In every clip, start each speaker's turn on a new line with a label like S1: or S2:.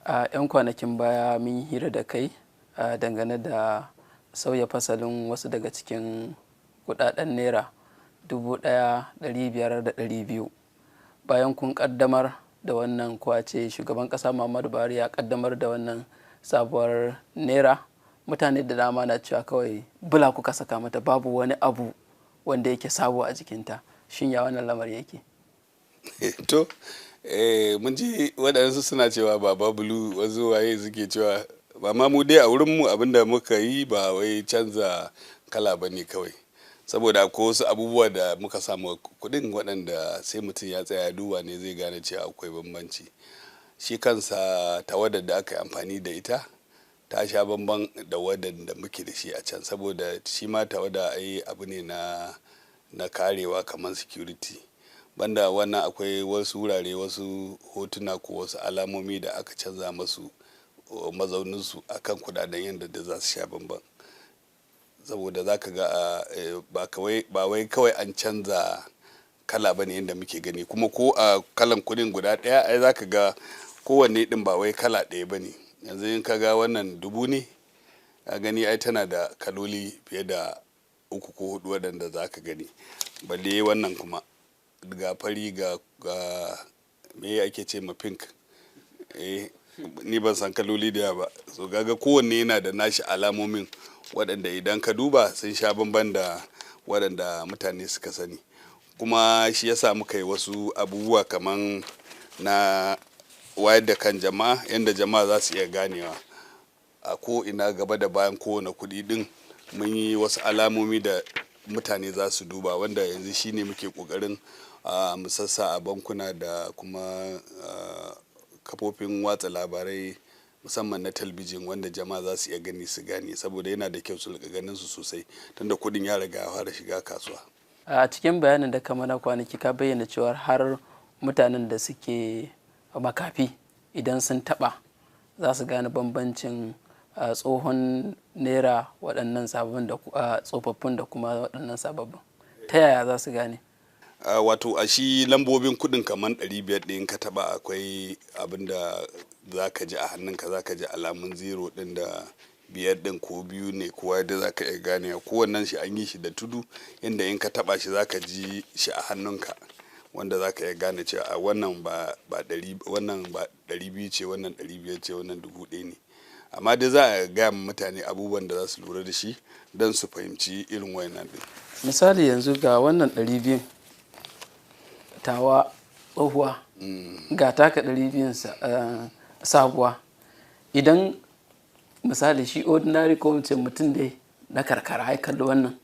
S1: A 'yan kwanakin baya mun yi hira da kai dangane da sauya fasalin wasu daga cikin kudaden naira 1,000, 500 da 200. Bayan kun kaddamar da wannan, ko a ce shugaban kasa Muhammadu Buhari ya kaddamar da wannan sabuwar naira, mutane da dama na cewa kawai bula kuka saka mata, babu wani abu wanda yake sabo a jikinta. Shin ya wannan lamari yake?
S2: To, mun ji waɗansu suna cewa baba bulu, wasu waye suke cewa ba ma. Mu dai a wurinmu, abinda muka yi ba wai canza kala ba ne kawai, saboda akwai wasu abubuwa da muka samu kuɗin waɗanda sai mutum ya tsaya ya duba ne zai gane cewa akwai bambanci. Shi kansa tawadar da aka yi amfani da ita ta sha bamban da wadanda muke da shi a can, saboda shi ma tawada ai abu ne na karewa, kamar security. Banda wannan, akwai wasu wurare, wasu hotuna ko wasu alamomi da aka canza masu mazauninsu a kan kudaden, yadda da za su sha bamban, saboda za ka ga ba wai kawai an canza kala ba ne yadda muke gani. Kuma ko a kalan kudin guda ɗaya, ai za ka ga kowanne ɗin ba wai kala ɗaya ba ne. Yanzu in ka ga wannan 1000 ne, ka gani ai tana da kaloli fiye da uku ko hudu waɗanda za ka gani. Balle wannan kuma ga fari, ga me ake ce ma pink, eh, ni ban san kaloli da ba. So kaga kowanne yana da nashi alamomin waɗanda idan ka duba sun sha bamban da waɗanda mutane suka sani. Kuma shi yasa muka yi wasu abubuwa kaman na wayar da kan jama'a, yadda jama'a za su iya ganewa a ko ina. Gaba da bayan kowane kuɗi ɗin mun yi wasu alamomi da mutane za su duba, wanda yanzu shine muke ƙoƙarin mu sassa a bankuna da kuma kafofin watsa labarai, musamman na talbijin, wanda jama'a za su iya gani su gane, saboda yana da kyau su rika ganin su sosai, tunda kuɗin ya riga ya fara shiga kasuwa.
S1: A cikin bayanin da ka mana kwanaki, ka bayyana cewa har mutanen da suke makafi idan sun taba za su gane bambancin tsohon naira, waɗannan sababbin da tsofaffin da kuma waɗannan sababbin. Ta yaya za su gane?
S2: Wato a shi lambobin kudin, kamar 500 ɗin, ka taba akwai abin da za ka ji a hannunka. Za ka ji alamun zero ɗin da biyar ɗin ko biyu ne, kowa da za ka iya gane. Kowannen shi an yi shi da tudu, inda in ka taba shi za ka ji shi a hannunka, wanda za ka iya gane cewa a wannan ba ɗari, wannan ba 200 ce, wannan 500 ce, wannan 1000 ne. Amma dai za a gaya ma mutane abubuwan da za su lura da shi don su fahimci irin wayannan ɗin.
S1: Misali, yanzu ga wannan 200 tawa tsohuwa, ga taka 200 sabuwa. Idan misali shi ordinary, ko ce mutum dai na karkara, ya kalli wannan,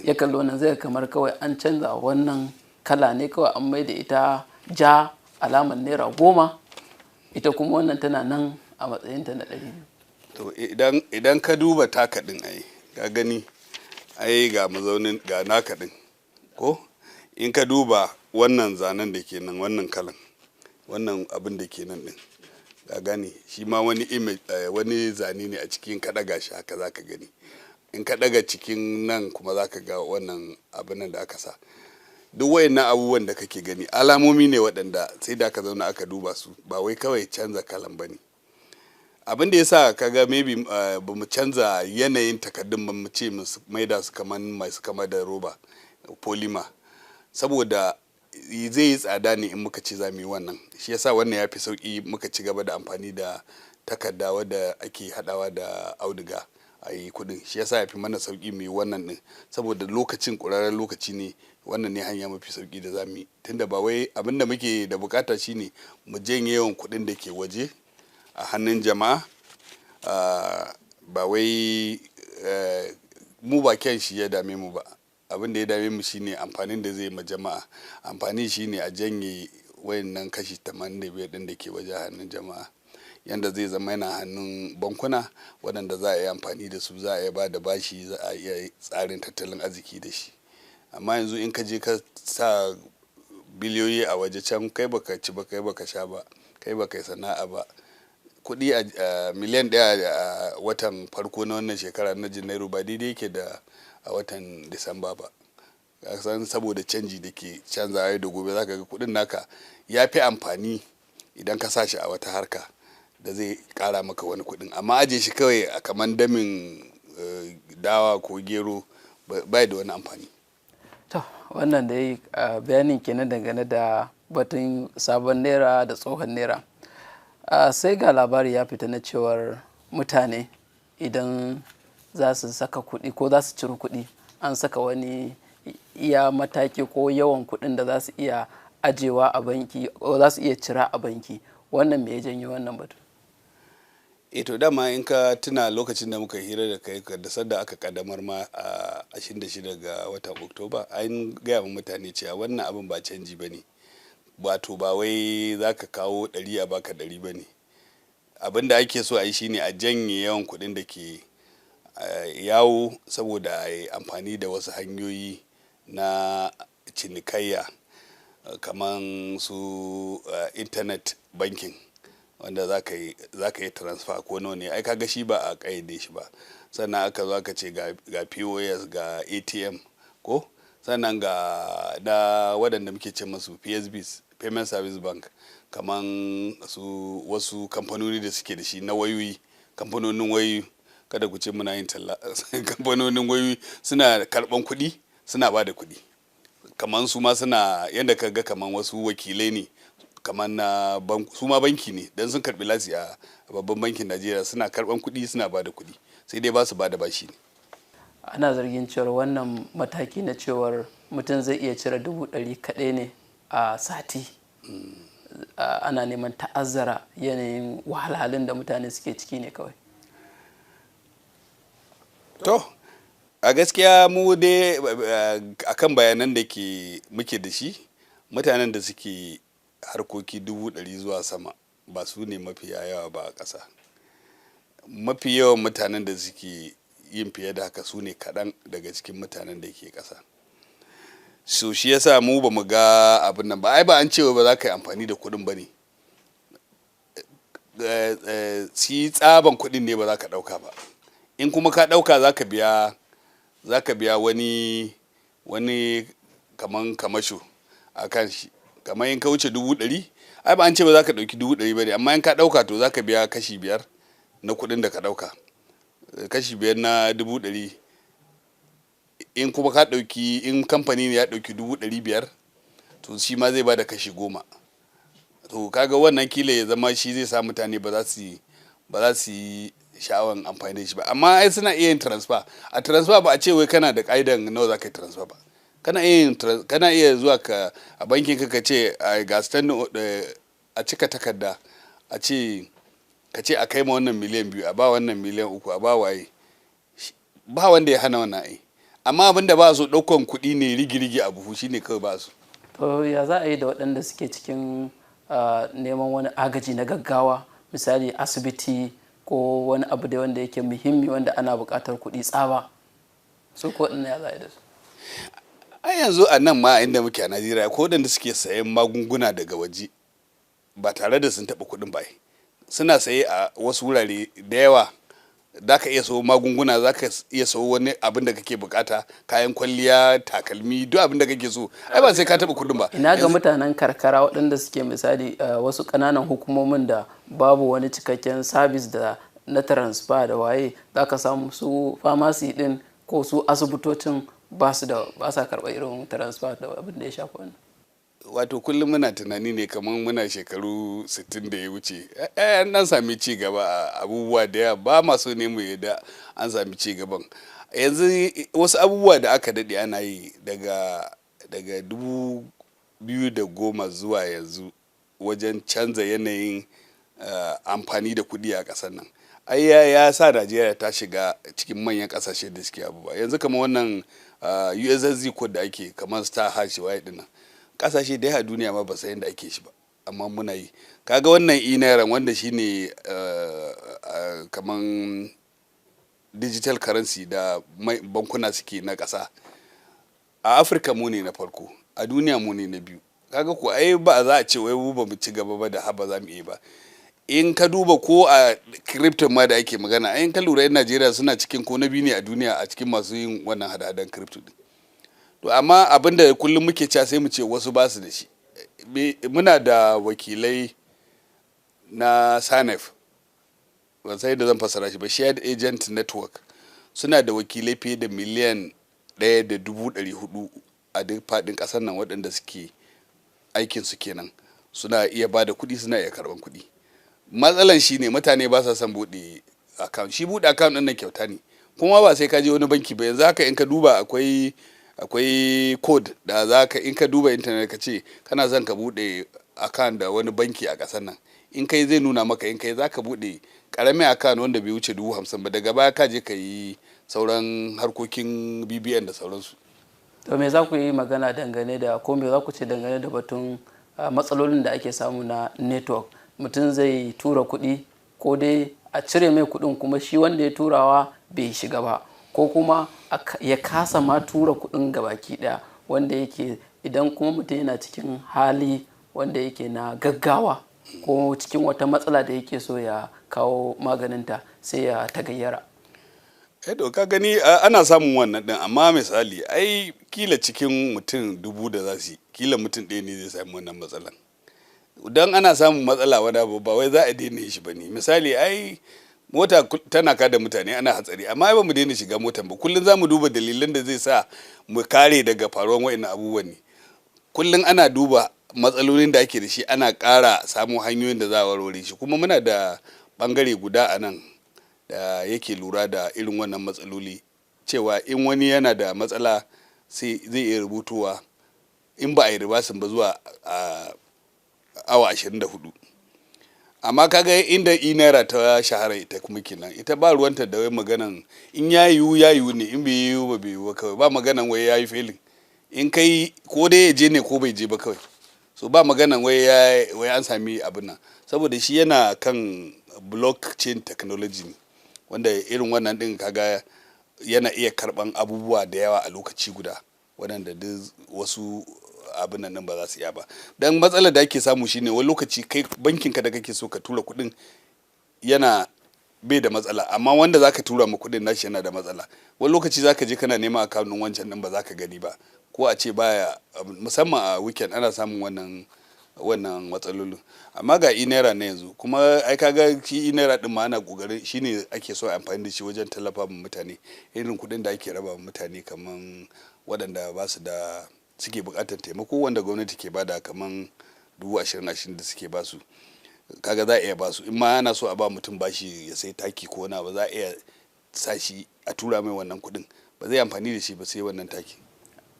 S1: ya kalli wannan, zai kamar kawai an canza wannan kala ne, kawai an mai da ita ja, alamar naira 10, ita kuma wannan tana nan a matsayinta na 200.
S2: To, idan ka duba taka ɗin, ai ka gani ai ga mazaunin, ga naka ɗin. Ko in ka duba wannan zanen da ke nan, wannan kalan, wannan abin da ke nan ɗin, ka gane shi ma wani image, wani zane ne a cikin. Ka ɗaga shi haka za ka gani. In ka ɗaga cikin nan kuma za ka ga wannan abin nan da aka sa. Duk wayannan abubuwan da kake gani alamomi ne waɗanda sai da aka zauna aka duba su, ba wai kawai canza kalan ba ne. Abin da ya sa kaga maybe ba mu canza yanayin takardun ba, mu ce mu maida su kaman masu kama da roba, polymer, saboda zai yi tsada ne in muka ce za mu yi wannan. Shi yasa wannan ya fi sauki muka ci gaba da amfani da takarda wadda ake hadawa da auduga a yi kudin. Shi yasa ya fi mana sauki mu yi wannan din, saboda lokacin ƙurarren lokaci ne. Wannan ne hanya mafi sauki da za mu yi, tunda ba wai abin da muke da bukata shine mu janye yawan kuɗin da ke waje a hannun jama'a. Ba wai mu ba kyan shi ya dame mu ba. Abin da ya dame mu shine amfanin da zai ma jama'a. Amfani shine a janye wayannan kashi 85 din da ke waje hannun jama'a, yanda zai zama yana hannun bankuna, waɗanda za a yi amfani da su, za a iya ba da bashi, za a iya tsarin tattalin arziki da shi. Amma yanzu in ka je ka sa biliyoyi a waje can, kai baka ci ba, kai baka sha ba, kai baka yi sana'a ba, kuɗi a miliyan 1 a watan farko na wannan shekara na Janairu ba daidai yake da a watan Disamba ba. San saboda canji da ke canzawa yau da gobe, zaka ga kuɗin naka ya fi amfani idan ka sa shi a wata harka. Da zai kara maka wani kuɗin. Amma aje shi kawai a kaman damin dawa ko gero, bai da wani amfani.
S1: To, wannan dai bayanin kenan dangane da batun sabon naira da tsohon naira. Sai ga labari ya fita na cewar mutane idan za su saka kuɗi ko za su ciri kuɗi, an saka wani iya mataki ko yawan kuɗin da za su iya ajewa a banki ko za su iya cira a banki. Wannan me ya janyo wannan batu?
S2: E, to, dama in ka tuna lokacin da muka hira da kai da sadda aka kaddamar ma a 26 ga watan Oktoba, an gaya wa mutane cewa wannan abin ba canji ba ne. Wato ba wai za ka kawo 100 a baka 100 ba ne. Abin da ake so a yi shine a janye yawan kuɗin da ke yawo saboda a yi amfani da wasu hanyoyi na cinikayya, kamar su internet banking, wanda za ka yi transfer ko nawa ne. Ai kaga shi ba a ƙayyade shi ba. Sannan aka zo aka ce ga POS, ga ATM ko sannan ga na waɗanda muke ce masu PSBs, Payment Service Bank, kaman su wasu kamfanoni da suke da shi na wayoyi, kamfanonin wayoyi. Kada ku ce muna yin talla. Kamfanonin wayoyi suna karɓan kuɗi, suna ba da kuɗi. Kaman su ma suna yadda ka ga kaman wasu wakilai ne, kaman na su ma banki ne, dan sun karbi lasi a babban bankin Najeriya. Suna karban kuɗi, suna ba da kuɗi, sai dai ba su ba da bashi ne.
S1: Ana zargin cewar wannan mataki na cewar mutum zai iya cire 100,000 kaɗai ne a sati, ana neman ta'azzara yanayin wahalhalun da mutane suke ciki ne kawai.
S2: To, a gaskiya mu dai akan bayanan da ke muke da shi, mutanen da suke harkoki 100,000 zuwa sama ba su ne mafiya yawa ba a ƙasa. Mafi yawan mutanen da suke yin fiye da haka su ne kaɗan daga cikin mutanen da ke ƙasa. So shi yasa mu ba mu ga abin nan ba. Ai ba an cewa ba za ka yi amfani da kuɗin ba ne, shi tsaban kuɗin ne ba za ka ɗauka ba. In kuma ka ɗauka, za ka biya wani kaman kamasho a kan shi. Kamar in ka wuce 100,000, ai ba an ce ba za ka ɗauki 100,000 ba ne, amma in ka ɗauka, to za ka biya kashi 5 na kuɗin da ka ɗauka, kashi 5 na 100,000. In kuma ka ɗauki, in kamfani ne ya ɗauki 500,000, to shi ma zai ba da kashi 10. To kaga wannan kila ya zama shi zai sa mutane ba za su yi sha'awan amfani da shi ba. Amma ai suna iya yin transfer. A transfer ba a ce wai kana da ƙa'idan nawa za ka yi transfer ba. Kana iya zuwa ka a bankin ka, ka ce ga standing, a cika takarda, a ce ka ce a kai ma wannan miliyan 2, a ba wannan miliyan 3, a ba waye. Ba wanda ya hana wannan ai. Amma abin da ba su ɗaukan kuɗi ne rigi-rigi a buhu, shine kawai ba su.
S1: To, ya za a yi da waɗanda suke cikin neman wani agaji na gaggawa, misali asibiti ko wani abu da wanda yake muhimmi wanda ana buƙatar kuɗi tsaba? Su ko waɗannan ya za a yi da su?
S2: A yanzu a nan ma inda muke a Najeriya, ko waɗanda suke sayan magunguna daga waje ba tare da sun taɓa kuɗin ba, suna saye a wasu wurare da yawa. Za ka iya sayo magunguna, za ka iya sayo wani abin da kake bukata, kayan kwalliya, takalmi, duk abin da kake so, ai ba sai ka taɓa kuɗin ba.
S1: Ina ga mutanen karkara waɗanda suke misali wasu ƙananan hukumomin da babu wani cikakken sabis da na transfer da waye, za ka samu su pharmacy din ko su asibitocin ba su da, ba sa karɓar irin transfer da abin da ya shafi wannan.
S2: Wato kullum muna tunani ne kamar muna shekaru 60 da ya wuce. An dan sami ci gaba a abubuwa da yawa, ba masu ne mu yadda an sami ci gaban. Yanzu wasu abubuwa da aka daɗe ana yi daga 2010 zuwa yanzu wajen canza yanayin amfani da kuɗi a ƙasar nan, ai ya sa Najeriya ta shiga cikin manyan ƙasashe da suke abubuwa. Yanzu kamar wannan USSD code da ake, kamar star hash waye dinnan, kasashe da yawa duniya ma ba san yadda ake shi ba, amma muna yi. Kaga wannan e-naira, wanda shine kaman digital currency da bankuna suke na ƙasa a Afirka, mu ne na farko, a duniya mu ne na biyu. Kaga ko ai ba za a ce wai mu ba mu ci gaba ba da haba za mu iya ba. In ka duba ko a crypto ma da ake magana, in ka lura, yan Najeriya suna cikin ko na biyu ne a duniya a cikin masu yin wannan hada-hadan crypto din. To, amma abin da kullum muke cewa, sai mu ce wasu ba su da shi. Muna da wakilai na SANEF. Ban sai da zan fassara shi ba, Shared Agent Network. Suna da wakilai fiye da 1,400,000 a duk faɗin ƙasar nan, waɗanda suke aikin su kenan. Suna iya ba da kuɗi, suna iya karɓan kuɗi. Matsalan shi ne mutane ba sa son buɗe account. Shi buɗe account ɗin nan kyauta ne, kuma ba sai ka je wani banki ba. Yanzu haka in ka duba, akwai code da za ka, in ka duba internet, ka ce kana son ka buɗe account da wani banki a ƙasar nan, in kai zai nuna maka. In kai za ka buɗe ƙaramin account wanda bai wuce 50,000 ba. Daga baya ka je ka yi sauran harkokin BVN da sauransu.
S1: To, me za ku yi magana dangane da, ko me za ku ce dangane da batun matsalolin da ake samu na network? Mutum zai tura kuɗi, ko dai a cire mai kuɗin kuma shi wanda ya turawa bai shiga ba, ko kuma ya kasa ma tura kuɗin gabaki ɗaya, wanda yake idan kuma mutum yana cikin hali wanda yake na gaggawa ko cikin wata matsala da yake so ya kawo maganinta, sai ya tagayyara.
S2: Eh, to, ka gani, ana samun wannan din, amma misali ai kila cikin mutum 1000 da za su yi, kila mutum ɗaya ne zai sami wannan matsalan. Don ana samun matsala wani abu, ba wai za a daina shi ba ne. Misali, ai mota tana kada mutane, ana hatsari, amma ai ba mu daina shiga motan ba. Kullum za mu duba dalilan da zai sa mu kare daga faruwan wa'annan abubuwan ne. Kullum ana duba matsalolin da ake da shi, ana ƙara samun hanyoyin da za a warware shi. Kuma muna da ɓangare guda a nan da yake lura da irin wannan matsaloli, cewa in wani yana da matsala, sai zai iya rubutuwa, in ba a yi reversing ba zuwa a awa 24. Amma kaga inda e-naira ta shahara ita kuma kenan, ita ba ruwanta da wai maganan in ya yiwu ya yiwu ne, in bai yiwu ba bai yiwu ba kawai. Ba maganan wai ya yi failing. In kai ko dai ya je ne ko bai je ba kawai. So ba maganan wai an sami abin nan, saboda shi yana kan blockchain technology ne, wanda irin wannan din kaga yana iya karban abubuwa da yawa a lokaci guda, waɗanda duk wasu abin nan ba za su iya ba. Dan matsalar da ake samu shine wani lokaci kai bankin ka da kake so ka tura kuɗin yana bai da matsala, amma wanda zaka tura ma kuɗin nashi yana da matsala. Wani lokaci zaka je kana neman account ɗin wancan din, ba za ka gani ba, ko a ce baya, musamman a weekend ana samun wannan matsalolin. Amma ga e-naira na yanzu kuma, ai kaga shi e-naira din ma ana kokarin shine ake so a amfani da shi wajen tallafa ma mutane, irin kuɗin da ake raba mutane, kaman waɗanda ba su da, suke buƙatar taimako, wanda gwamnati ke bada kaman 20,000 20,000 da suke basu. Kaga za a iya basu. In ma ana so a ba mutum bashi ya sai taki ko wani abu, za a iya sa shi a tura mai wannan kuɗin, ba zai amfani da shi ba sai wannan taki.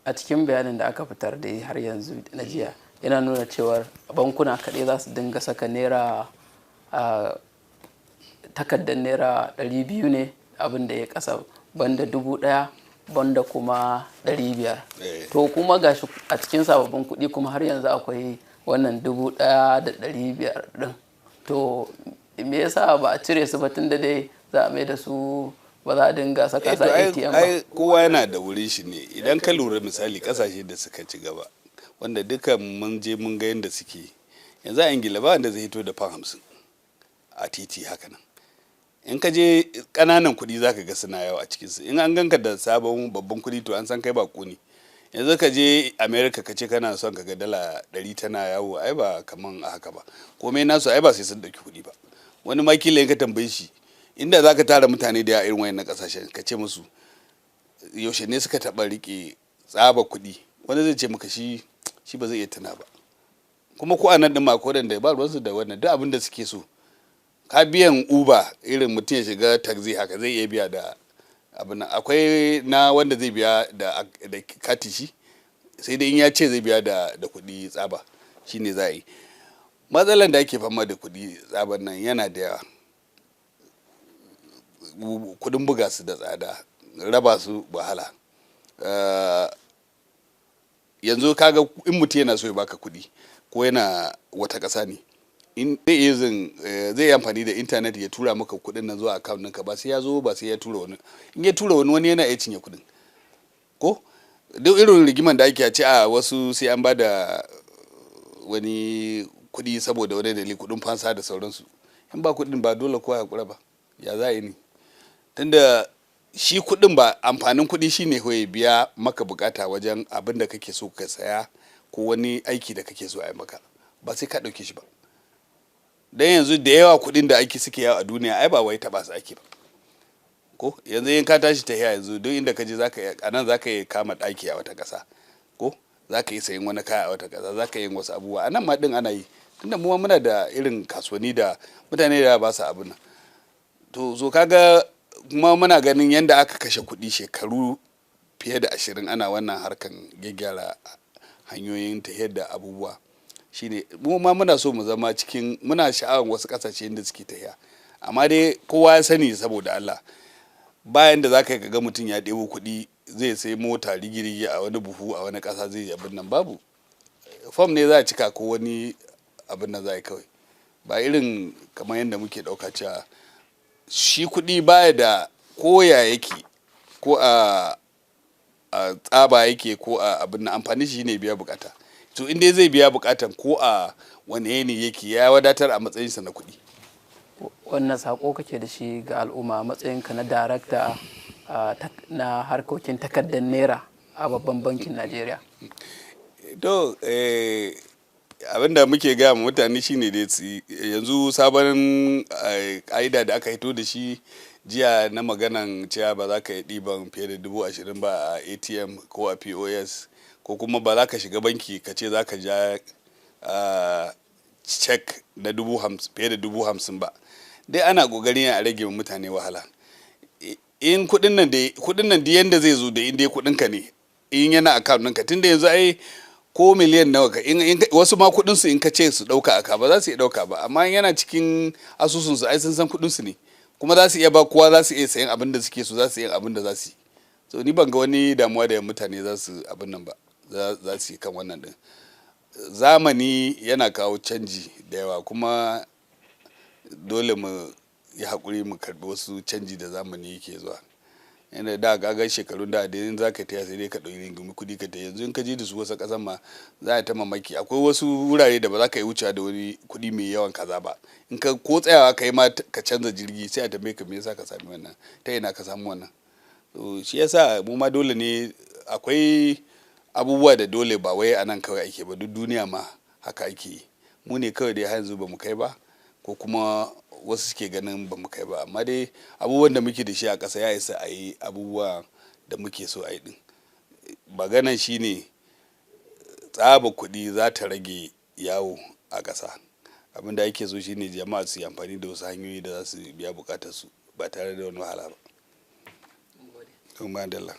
S1: A cikin bayanin da aka fitar da har yanzu na jiya, yana nuna cewar bankuna kaɗai za su dinga saka naira a takardar naira 200 ne abin da ya kasa, banda 1000, banda kuma 500. To, kuma gashi a cikin sababbin kuɗi kuma har yanzu akwai wannan 1500 ɗin. To, me yasa ba a cire su ba, tun da dai za a mai da su, ba za a dinga saka sa ATM ba?
S2: Ai kowa yana da wurin shi ne. Idan ka lura, misali kasashe da suka ci gaba, wanda duka mun je mun ga yadda suke yanzu, a Ingila ba wanda zai hito da fan 50 a titi haka nan. In ka je, ƙananan kuɗi zaka ga suna yawa a cikinsu. In an ganka da sabon babban kuɗi, to an san kai bako ne. Yanzu ka je America, ka ce kana son ka ga dala 100 tana yawo, ai ba kaman a haka ba. Komai nasu ai ba sai sun ɗauki kuɗi ba. Wani ma kila in ka tambaye shi, inda zaka tara mutane da yawa irin wayannan kasashen, ka ce musu yaushe ne suka taɓa riƙe tsaba kuɗi, wani zai ce maka shi ba zai iya tuna ba. Kuma ko a nan ɗin ma akwai waɗanda ba ruwansu da wannan. Duk abin da suke so ka biyan Uber, irin mutum ya shiga taxi haka, zai iya biya da abin nan. Akwai na wanda zai biya da kati shi, sai dai in ya ce zai biya da kuɗi tsaba shine za a yi. Matsalan da ake fama da kuɗi tsaban nan yana da yawa. Kuɗin buga su da tsada, raba su wahala. Yanzu kaga in mutum yana so ya baka kuɗi, ko yana wata ƙasa ne, in zai iya zai yi amfani da intanet ya tura maka kuɗin nan zuwa account ɗinka, ba sai ya zo ba, sai ya tura wani. In ya tura wani, wani yana iya cinye kuɗin. Ko duk irin rigiman da ake a ce a wasu sai an ba da wani kuɗi saboda wani dalili, kuɗin fansa da sauransu. In ba kuɗin ba, dole kowa ya hakura ba, ya za a yi ne? Tunda shi kuɗin ba, amfanin kuɗi shine ya biya maka bukata wajen abin da kake so ka saya ko wani aiki da kake so a yi maka, ba sai ka ɗauke shi ba. Don yanzu da yawa kuɗin da ake suke yawo a duniya ai ba wai taɓa su ake ba. Ko yanzu in ka tashi tafiya yanzu, duk inda ka je zaka iya, a nan zaka iya kama ɗaki a wata ƙasa, ko zaka iya sayen wani kaya a wata ƙasa, zaka iya yin wasu abubuwa. A nan ma ɗin ana yi, tunda mu ma muna da irin kasuwanni da mutane da ba su abin nan. To so kaga kuma muna ganin yanda aka kashe kuɗi shekaru fiye da 20 ana wannan harkan gyaggyara hanyoyin tafiyar da abubuwa. Shine mu ma muna so mu zama cikin, muna sha'awan wasu ƙasashe inda suke tafiya. Amma dai kowa ya sani, saboda Allah, bayan da zaka yi ka ga mutum ya ɗebo kuɗi zai sai mota rigi-rigi a wani buhu a wani ƙasa zai yi abin nan, babu. Fom ne za a cika ko wani abin nan za a yi kawai. Ba irin kamar yadda muke ɗauka cewa shi kuɗi baya da ko ya yake, ko a tsaba yake, ko a abin nan, amfani shi ne biya bukata. To in dai zai biya bukatan ko a wane yanayi yake, ya wadatar a matsayinsa na kuɗi.
S1: Wannan sako kake da shi ga al'umma matsayinka na darakta na harkokin takardar naira a babban bankin Najeriya?
S2: To, abin da muke gaya ma mutane shine dai yanzu sabon ƙa'ida da aka hito da shi jiya na maganan cewa ba za ka yi ɗiban fiye da 20,000 ba a ATM ko a POS, ko kuma ba za ka shiga banki ka ce za ka ja cek na fiye da 50,000 ba. Dai ana ƙoƙarin a rage wa mutane wahala. In kuɗin nan dai, kuɗin nan duk yanda zai zo da in dai kuɗin ka ne, in yana account ɗinka, tunda yanzu ai ko miliyan nawa ka in wasu ma kuɗin su in ka ce su ɗauka aka ba za su iya ɗauka ba, amma in yana cikin asusun su ai sun san kuɗin su ne, kuma za su iya ba kowa, za su iya sayan abin da suke so, za su iya abin da za su yi. So ni ban ga wani damuwa da mutane za su abin nan ba, za su yi kan wannan din. Zamani yana kawo canji da yawa, kuma dole mu yi haƙuri mu karɓi wasu canji da zamani yake zuwa. Inda da ka ga shekarun da da in za ka taya sai dai ka ɗauki rungumi kuɗi ka taya. Yanzu in ka je da su wasu ƙasan ma za a ta mamaki. Akwai wasu wurare da ba za ka yi wucewa da wani kuɗi mai yawan kaza ba. In ka ko tsayawa ka yi ma ka canza jirgi, sai a tambaye ka me yasa ka sami wannan, ta ina ka samu wannan. To shi yasa mu ma dole ne, akwai abubuwa da dole ba wai a nan kawai ake ba, duk duniya ma haka ake yi. Mu ne kawai dai har yanzu ba mu kai ba, ko kuma wasu suke ganin ba mu kai ba, amma dai abubuwan da muke da shi a ƙasa ya isa a yi abubuwa da muke so a yi din. Maganan shine tsaba kuɗi za ta rage yawo a ƙasa. Abin da ake so shine jama'a su yi amfani da wasu hanyoyi da za su biya buƙatar su ba tare da wani wahala ba. Madalla.